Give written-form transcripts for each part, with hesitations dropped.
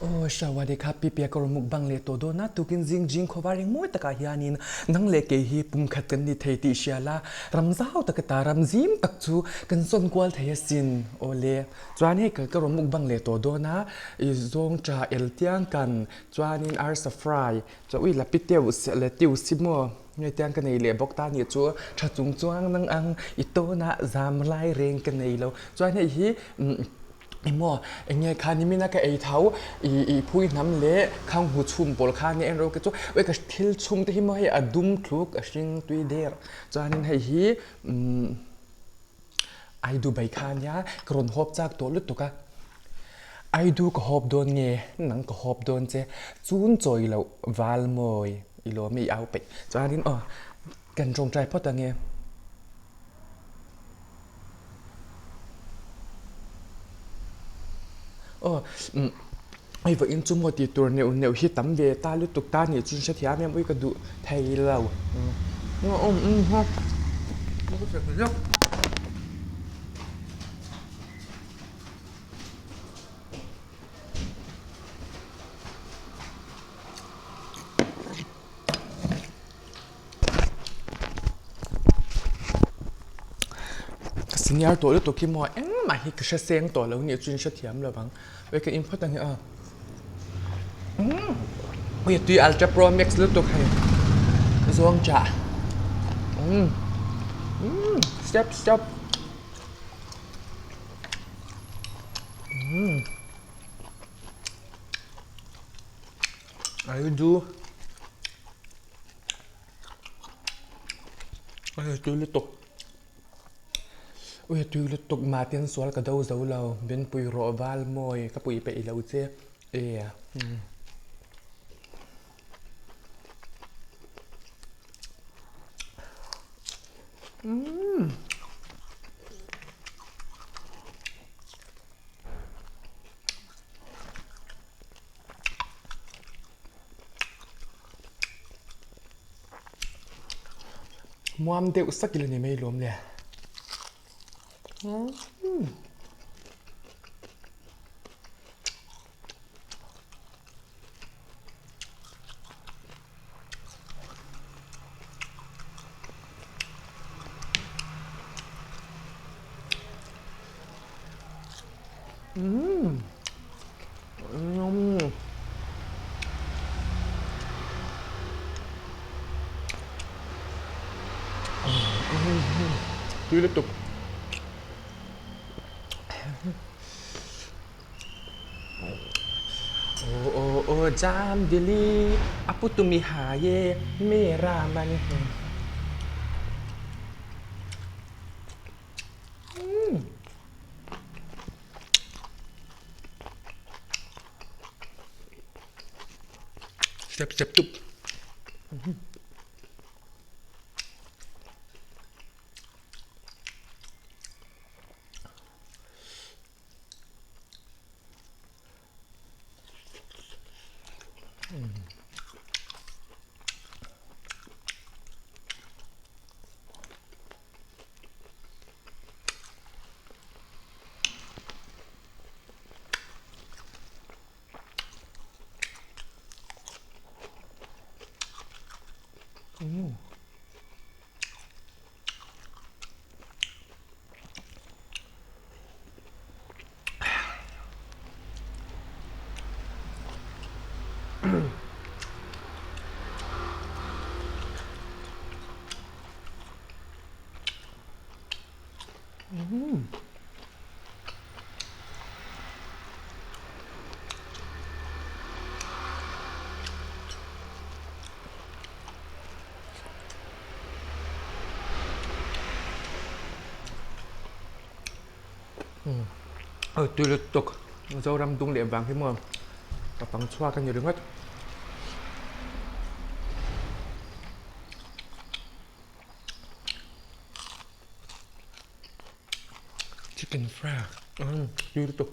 Aw Shawade kha Pipia ka rawn mukbang leh tawh dawn a, tukin zing jing khawvar eng mawi takah hianin nang leh kei hi pumkhat kan ni thei tih hria la, ram zau tak ata ram zim tak chu kan sawn kual thei asin. Aw le, chuan hei ka rawn mukbang leh tawh dawn a, i zawng cha el tiang kan chuanin arsa fry chaw ui la pi teuh le tiu si maw nge tiang ka nei leh bawk ta nih chu tha chung chuang nang ang i tawnah zam lai reng ka nei lo chuan hei hi Emaw, eng nge kha nimina ka ei tho i i phui hnam leh khang hu chhum pawl kha nia en ro ke chu ui ka thil chhum te hi maw hei a dum thluk a hring tui der chuanin hei hi umm Aidu bai kha nia ka rawn hawp chak tawh lutuk a Aidu ka hawp dawn nge nang ka hawp dawn che chun chawi loh val mawi i lawm e i au peih chuanin aw kan tawngtai phawt ange. Aw umm hei vawiin chu maw tih tur neuh neuh hi tam ve ta lutuk ta nih chu hrethiam em ui ka duh thei lo Ka senior tawh lutuk hi maw engmah hi ka hre seng tawh lo nih chu in hrethiam lo vang. Ui ka in phawt ang hi aw. Umm ui tui ultra pro max lutuk hei zawng chah. Umm umm step step. Umm I do. Ui tui lutuk ui tui lutuk mahtin sual ka do zo lo min pui rawh val mawi ka pui peih lo che e umm. Muam deuh sak ila ni mai lawm le. Umm. Tui lutuk. Aw aw aw jam dili apu tumi haye mera man. Step step tup. Tui lutuk Zoram dung leh vang hi maw ka pang chhuak a ni ringawt. Chicken fry tui lutuk.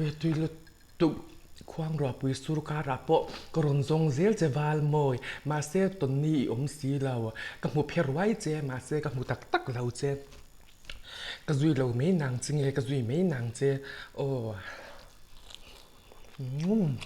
Ui tui lutuk khuang ruahpui sur karah pawh ka rawn zawng zel che val mawi. Mahse tawnni i awm si lo. Ka hmu phe ruai che mahse ka hmu tak tak lo che. Ka zui lo mai nang che nge ka zui mai nang che aw. Umm.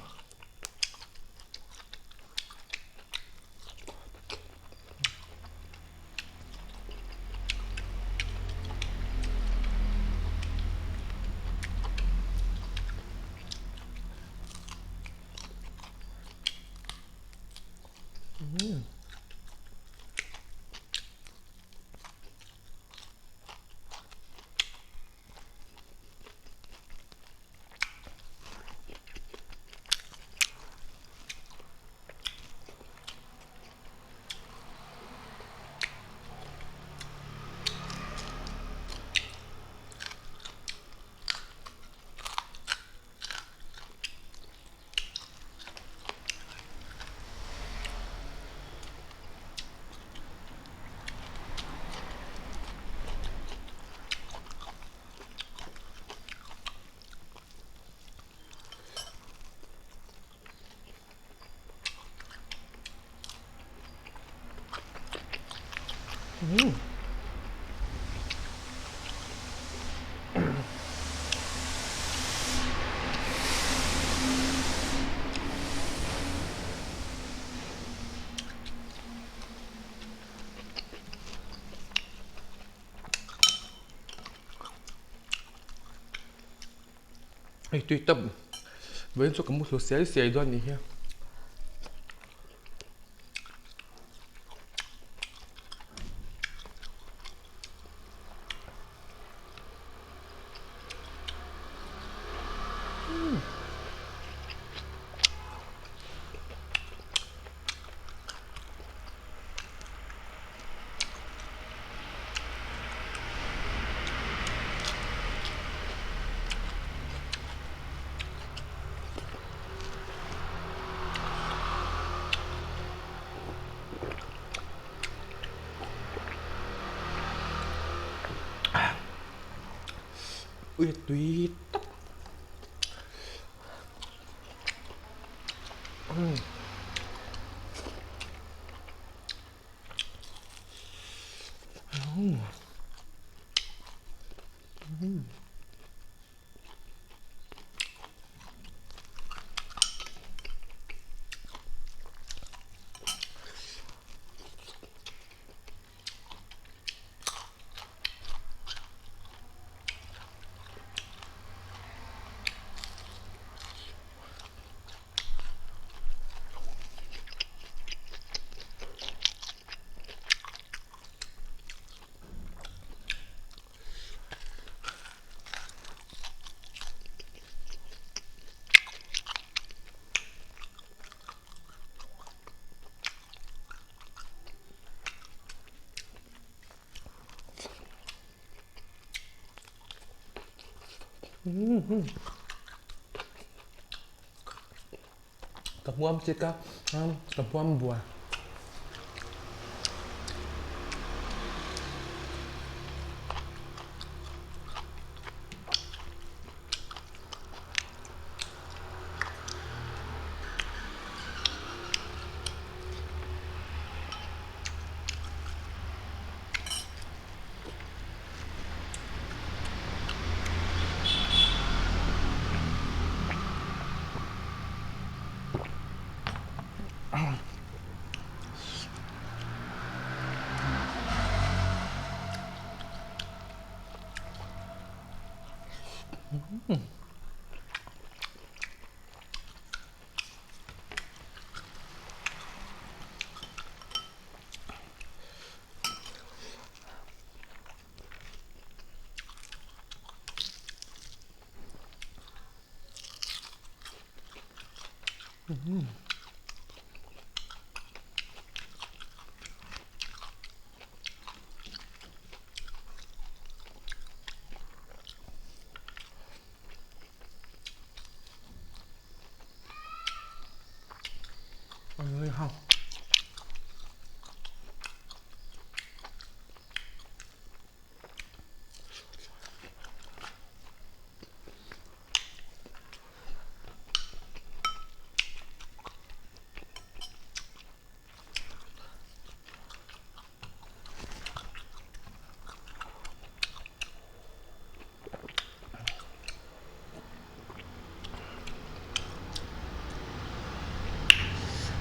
Hei tui tap vawiin chu ka mu hlu siai siai dawn anih hi. Ui tui tak. Ka hmuam chik a, ka hmuam bua.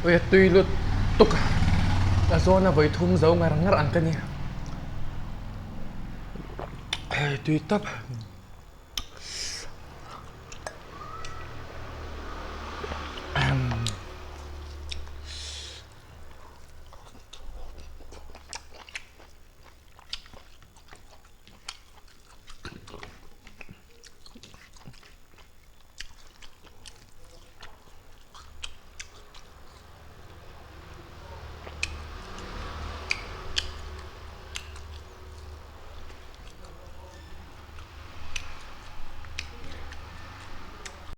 Ui a tui lut tuk a zawn a vawi thum zo ngar ngar ang ka ni. Hei tui tawp.